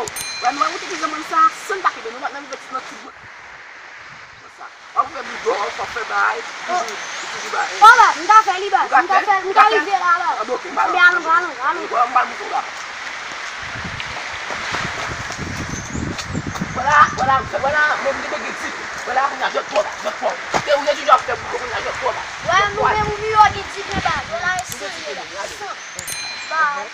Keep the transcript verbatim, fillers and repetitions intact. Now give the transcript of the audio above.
Wè, nou wè, ou te di zanmann sa, san n pa kenbe, nou pa nan vèt nan ti bout. Konsa. W ap fè boudo, w ap fè bagay, toujou, toujou bagay. Papa, m ta fè li, baz. M ta fè, m ta rive la, baz. Ah, bon, ok, m ba l. Anben, alon, alon, alon. Bon, m ba l mouton la. Vwala, vwala, vwala, men m te gen di. Vwala, kounye a, jwèt twò ba, jwèt twò. Te ou ye toujou ap fè boudo, kounye a, jwèt twò ba. Wè, nou menm, nou yo gen di byen, baz. Vwala, e san ye la. San. Baz.